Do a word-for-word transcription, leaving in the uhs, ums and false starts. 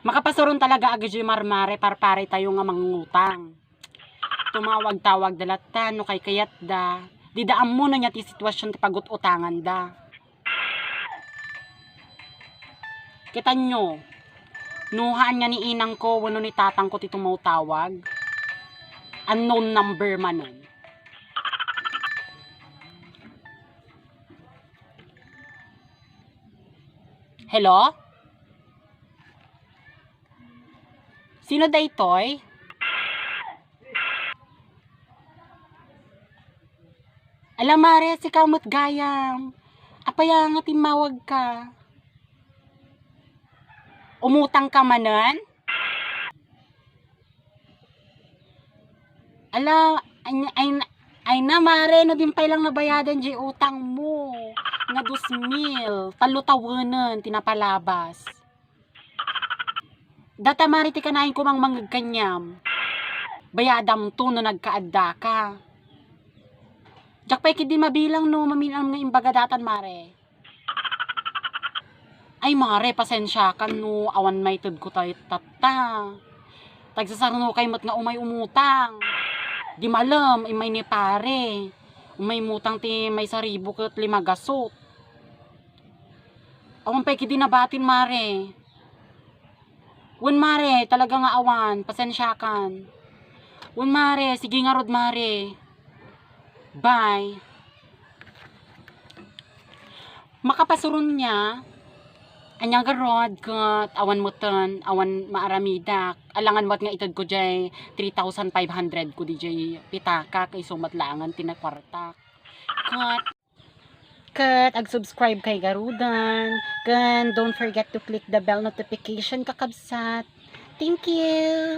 Makapasuron talaga a gaydiay, Mar, Mare, parpare tayo nga mangungutang. Tumawag-tawagda latta no kaykayatda. Dida ammonen nia ti sitwasyon ti pagut-utanganda. Kitanyo, no haan nga ni inangko wenno ni tatangko ti tumawtawag, unknown number manen. Hello? Sino daytoy? Ala, Mare, sika met gayam. Apay a nga timmawagka? Umutangka manen? Ala, ay, ay, ay na, Mare, no di pay lang nabayadan diay utangmo nga dos mil, tallo tawenen ti napalabas. Data, Mare, ti kanayon ko mangmangngeg kaniam. Bayadamto no nagkaaddaka. Diak pay ketdi mabilang no maminam nga imbaga datan, Mare. Ay, Mare, pasensiakan no awan maitedko tatta. Tagsasarnokay met nga umay umutang. Di malem, immay ni Pare. Umay umutang ti maysa ribu ket lima gasut. Awan pay ketdi nabatin, Mare. Wen, Mare, talaga nga awan. Pasensiakan. Wen, Mare, sige ngarud, Mare. Bye. Makapasuron nia, ania ngarud ket awan metten, awan maaramidak. Alangan met nga itedko diay three thousand five hundred ko diay pitaka, ket isu met laengen ti nakuartak. Ket, ket ag-subscribe kay garuden. Ken don't forget to click the bell notification, kakabsat. Thank you.